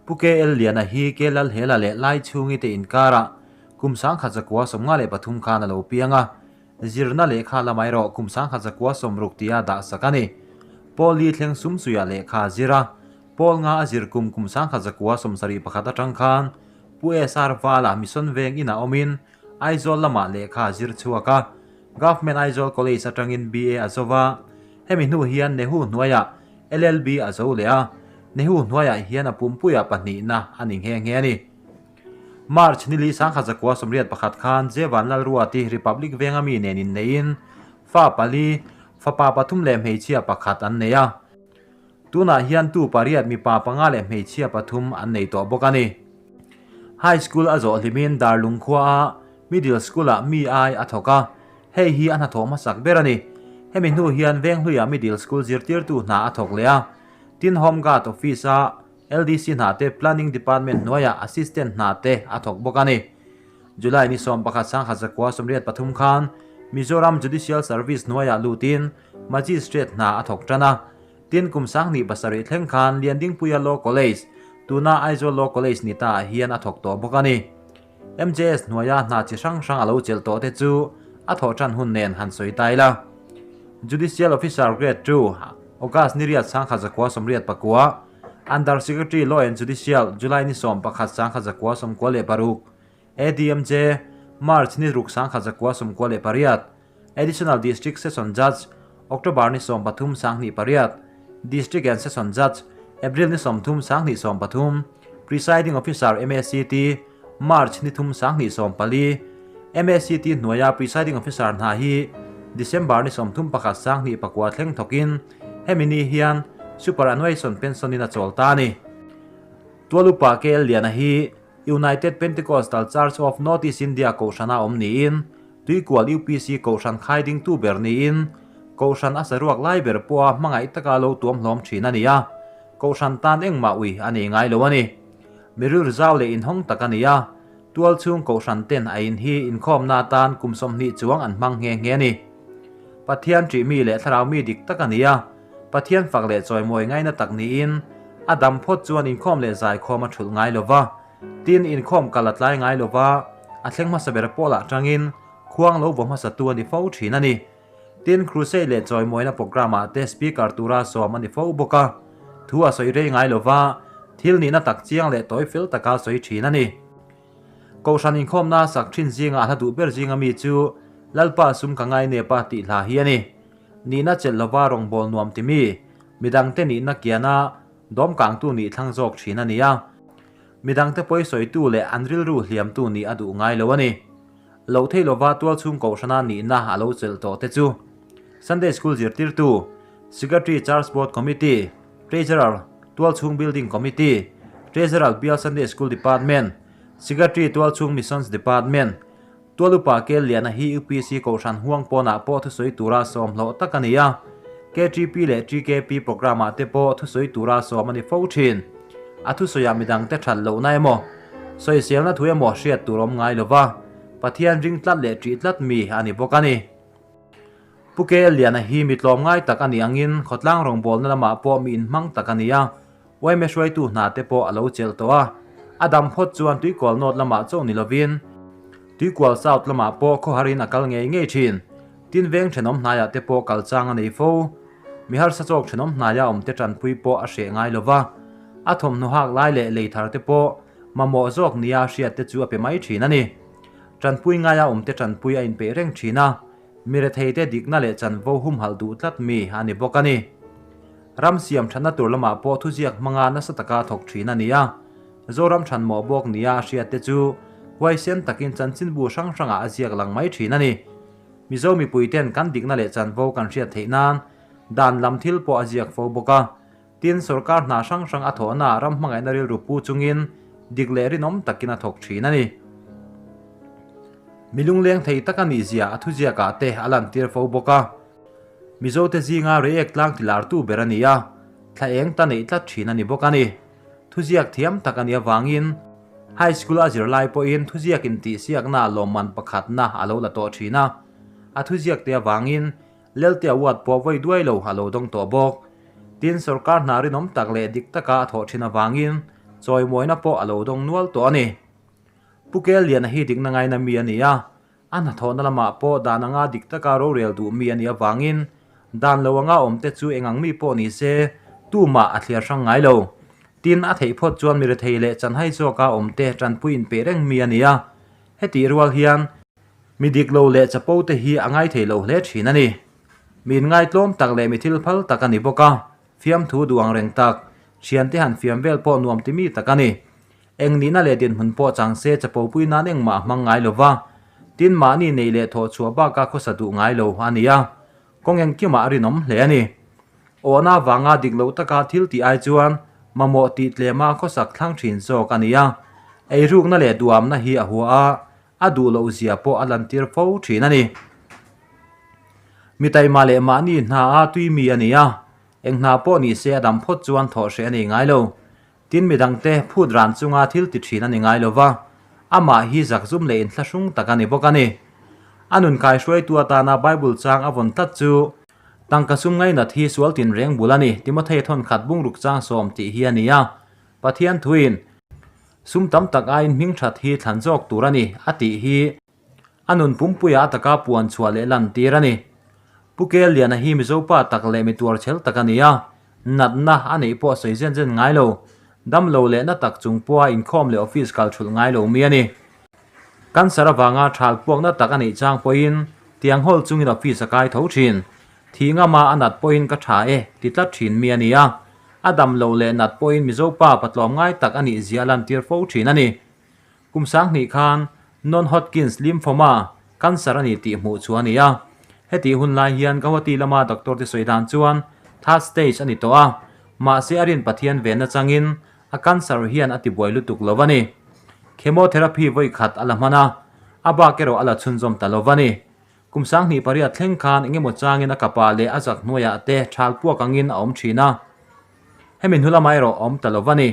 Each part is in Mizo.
Pu KL Liana hi Ke Lalhela leh Laichhungi te inkarah kum 1953 khan a lo piang a, zirna lehkha la mai rawh kum 1960 tia dah sak a ni. Paul Li thleng sumsuiah lehkha a zir a, Paul nga a zir kum kum 1971 atang khan Pu SR Vala Mission Veng inah awmin Aizawl lamah lehkha a zir chhuak a, Government Aizawl College atangin BA a zo va, hemi hnu hian Nehu hnuaiah LLB a zo leh a, Nehu hnuaiah hian a pumpuiah pahnihna a ni nghe nghe a ni. March nili 1981 khan Jevan Lalruati Republic Venga mi nen inneihin fa pali, fapa pathum leh hmeichhia pakhat an nei a. Tunah hian tu pariat mipa panga leh hmeichhia pathum an nei tawh bawk a ni. High School a zawh hlimin Darlung khuaah Middle School-ah mi ai a thawk a, hei hi a hnathawh hmasak ber a ni. Hemi hnu hian Venghluiah Middle School zirtirtu hna a thawk leh a, tin Home Guard Office-a LDC hna te Planning Department hnuaiah Assistant hna te a thawk bawk a ni. July ni 11 1983 khan Mizoram Judicial Service hnuaiah lutin Magistrate hna a thawk tan a. Tin kum 2007 thleng khan Liandingpuia Law College, tuna Aizawl Law College ni ta ah hian a thawk tawh bawk a ni. MJS hnuaia hna chi hrang hrang a lo chelh tawh te chu a thawh tan hun nen han sawi ta ila. Judicial Officer Grade 2, August ni riat 1989, Under Secretary Law and Judicial, July ni 11 1996, ADMJ, March ni ruk 1998, Additional District Session Judge, October ni 13 2008, District and Session Judge, April ni 30 2013, Presiding Officer MACT, March ni 3 2014, MACT hnuaia Presiding Officer hna hi December ni 31 2009 thleng thawkin hemi ni hian Superannuation Pension in a chawl ta a ni. Tualupa KL Liana hi United Pentecostal Church of North East India kohhrana awm niin Tuikual UPC kohhran khai dingtu ber niin kohhran a saruak lai ber pawha hmangaih taka lo tuam hlawm thin a ni a, kohhran tan engmah ui a nei ngai lo a ni. Mirur zau leh inhawng tak a ni a, tual chhung kohhran ten a in hi inkhawmna atan kum 20 chuang an hmang nghe nghe a ni. Pathian ṭih mi leh thlarau mi dik tak a ni a, Pathian fak leh chawimawi ngaina tak niin a dam phawt chuan inkhawm leh zaikhawm a thulh ngai lo va, Tin, inkhawm kal a tlai ngai lo va, a thleng hmasa ber pawlah tangin khuang lo vaw hmasatu a ni fo thin a ni. Tin, Crusade leh chawimawina programme-ah te speaker tura sawm a ni fo bawk a. Thu a sawi rei ngai lo va, thil nihna tak chiang leh tawi fel taka sawi thin a ni. Kohhran inkhawmna sak thin zinga a hla duh ber zinga mi chu Lalpa sum ka ngai nep a tih hla hi a ni. Nihna chelh lova rawngbâwl nuam ti mi, midangte nihna kiana dawmkangtu nih thlang zawk thin a ni a. Midangte pawi sawitu leh an rilru hliamtu nih a duh ngai lo a ni. Loh thei lova tualchhung kohhrana nihna a lo chelh tawh te chu Sunday School zirtirtu, Secretary Church Board Committee, Treasurer Tualchhung Building Committee, Treasurer Bial Sunday School Department, Secretary Tualchhung Missions Department, Tualupa Kel Liana hi UPC kohhran huang pawnah pawh thusawi tura sawm hlawh tak a ni a, KTP leh TKP programme-ah te pawh thusawi tura sawm a ni fo thin. A thusawiah midangte that lohna emaw, sawiselna thu emaw hriat tur awm ngai lova, Pathian ring tlat leh ṭih tlat mi a ni bawk a ni. Pu KL Liana hi mi tlawm ngai tak a nih angin khawtlang rawngbawlna lamah pawh mi inhmang tak a ni a, Uaime hruaitu hna te pawh a lo chelh tawh a, a dam phawt chuan Tuikual North lamah chauh ni lovin Tuikual South lamah pawh khawharin a kal ngei ngei thin. Tin veng thenawm hnaiah te pawh kal chang a nei fo. Mi harsa chawk thenawm hnaia awm te tanpui pawh a hreh ngai lova, a thawmhnaw hak lai leh lei thar te pawh mamawh zawk nia hriat te chu a pe mai thin a ni. Tanpui ngaia awm te tanpui a inpeih reng thin a, mi rethei te dikna leh chanvo humhalh duh tlat mi a ni bawk a ni. Ram siam thatna tur lamah pawh thuziak hmanga nasa taka thawk thin a ni a, Zoram thanmawh bawk nia a hriat te chu huaisen takin chanchinbu hrang hrangah a ziak lang mai thin a ni. Mizo mipuiten kan dikna leh chanvo kan hriat theih nan dan lam thil pawh a ziak fo bawk a, tin sorkar hna hrang hrang a thawhnaah ram hmangaihna rilru pu chungin dik leh rinawm takin a thawk thin a ni. Mi lungleng thei tak a nihzia a thuziakah te a lantir fo bawk a. Mizote zinga reiek tlang tilartu ber a ni a, thla eng ta neih tlat thin a ni bawk a ni. Thuziak thiam tak a nih avangin High School a zirlai pawhin thuziak intihsiakna lawmman pakhatna a lo la tawh thin a, a thuziak te avangin Lelte Award pawh vawi duai lo a lo dawng tawh bawk. Tin, sorkar hna rinawm tak leh dik taka a thawh thin avangin Chawimawina pawh a lo dawng nual tawh a ni. Pu Kelliana hi dikna ngaina mi a ni a, a hnathawhna lamah pawh dan anga dik taka rorel duh mi a nih avangin dan lo anga awmte chu eng ang mi pawh ni se tumah a thliar hrang ngai lo. Tin, a theih phawt chuan mi rethei leh chanhai zawka awmte tanpui inpeh reng mi a ni a, hetih rual hian mi dik lo leh chapo te hi a ngaithei lo hle thin a ni. Mi inngaitlawm tak leh mi thil phal tak a ni bawk a, fiamthu duh ang reng tak, thiante han fiam vel pawh nuam ti mi tak a ni. Eng nihna leh dinhmun pawh chang se chapopui nan engmah a hmang ngai lo va, tin mahni neih leh thawh chhuah baka khawsa duh ngai lo a ni a, kawng engkimah a rinawm hle a ni. Awhna vanga dik loh taka thil tih ai chuan mamawh tih tlema khawsak thlang thin zawk a ni a, eirukna leh duamna hi a hua a, a duh loh zia pawh a lantir fo thin a ni. Mi taima leh mahni hna a tui mi a ni a, eng hna pawh ni se a dam phawt chuan thawh hreh a nei ngai lo. Tin midangte phut ran chunga thil ti thin a ni ngai lo va, amah hi zakzum leh inthlahrung tak a ni bawk a ni. A nun kaihruaitu atana Bible chang a vawn tlat chu tangka sum ngainat hi sual tinreng bul a ni, Timothea thawnkhat bungruk chang sawm tih hi a ni a, Pathian thuin sum tam tak aiin hming that hi thlan zawk tur a ni a tih hi a nun pumpuia a taka puan chhuah leh lan tir a ni. Pu Kelliana hi Mizo pa tak leh mi tuar chhel tak a ni a, natna a neih pawh a sawi zen zen ngai lo, dam lo leh na tak chung pawha inkhawm leh office kal thulh ngai lo mi a ni. Cancer avanga thal puakna tak a neih chang pawhin tiang hawl chungin office a kai tho thin. Thih ngama a nat pawhin ka tha e ti tlat thin mi a ni a, a dam lo leh nat pawhin Mizo pa patlawm ngai tak a nih zia a lantir fo thin a ni. Kum sanghnih khan Non-Hodgkin's lymphoma, cancer a ni tih hmuh chu a ni a. Hetih hun lai hian Guwahati lama doctor te sawi dan chuan third stage a ni tawh a, mahse a rin Pathian venna changin a cancer hian a tibuai lutuk lo a ni. Chemotherapy vawi khat a la hman a, a bak erawh a la chhunzawm ta lo a ni. Kum 28 thleng khan engemaw changin a kapah leh a zak hnuaiah te thal puak angin a awm thin a. Hemi hnu lamah erawh a awm ta lo a ni.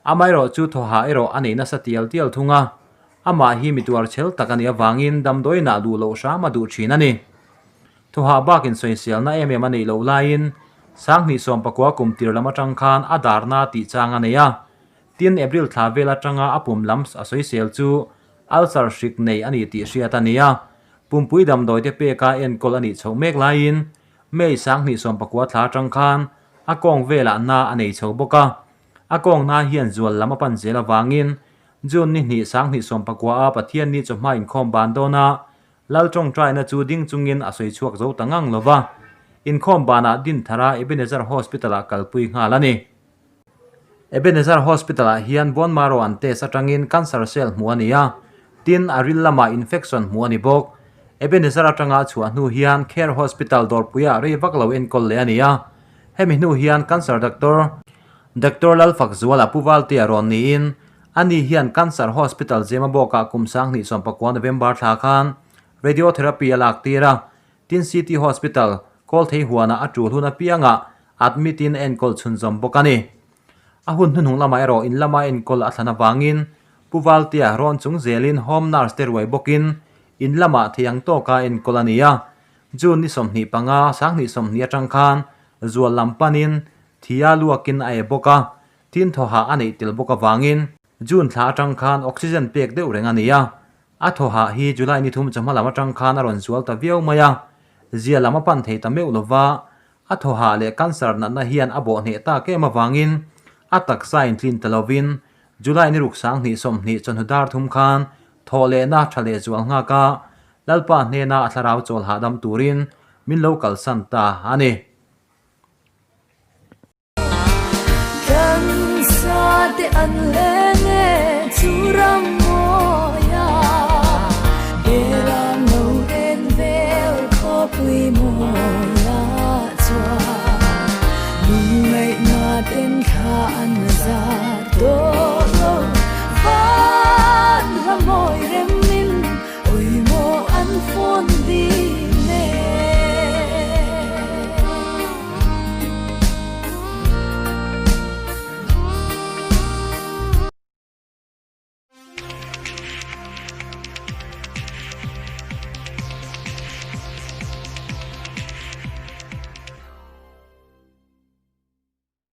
Amaherawh chu thawhah erawh a nei nasa tial tial thung a, amah hi mi tuar chhel tak a nih avangin damdawiinah duh loh hram a duh thin a ni. Thawhah bakin sawiselna em em a neih loh laiin 2019 kum tir lam atang khan a darna tih chang a nei a. Tin, April thla vel atanga a pum lam a sawisel chu ulcer hrik nei a ni tih hriat a ni a. Pumpui damdawite peka enkawl a nih chhoh mek laiin May 2019 thla atang khan a kawng velah na a nei chho bawk a. A kawng na hian zual lam a pan zel avangin June ni hnih 2019 a Pathianni chawhma inkhawm ban dawna Lal tawngtaina chu ding chungin a sawi chhuak zo ta ngang lo va, inkhawm banah Dinthara Ebenezer Hospital-ah kalpui nghal a ni. Ebenezer Hospital-ah hian bone marrow an test atangin cancer cell hmuh a ni a, tin a ril lamah infection hmuh a ni bawk. Ebenezer atanga a chhuah hnu hian Care Hospital dawrpuiah rei vak lo enkawl leh a ni a, hemi hnu hian cancer doctor Doctor Lalfakzuala Pu Valtea rawn niin Ani hian Cancer Hospital Zemabawkah kum 2019 November thla khan Radiotherapy a lak tir a, tin City Hospital, Kawlthei huanah a tul hun apiangah admit in a enkawl chhunzawm bawk a ni. A hun hnuhnung lamah erawh in lama enkawl a thlan avangin Pu Valtea rawn chung zelin home nurse te ruai bawkin in lamah thei ang tawka enkawl a ni a, June ni 25, 2020 atang khan zual lam panin thia luakin a e bawk a, Tin thawhah a neih tel bawk avangin June thla atang khan oxygen pek deuh reng a ni a, a thawhah hi July ni thum chawhma lam atang khan a rawn zual ta viau mai a, zia lam a pan thei ta meuh lova, a thawhah leh cancer natna hian a bawh hneh tak em avangin a taksa intlin ta lovin July ni ruk 2020 chawhnu dar thum khan thawh lehna tha leh zual nghak a, Lalpa hnena a thlarau chawl hahdam turin min lo kalsan ta a ni. Kan sa te an leng e chu ram mawia Beram lo en vel khawpui mawia chuan Lungngaihna ten thla an za tawh lo Van hla mawi remin awi maw an fawn di.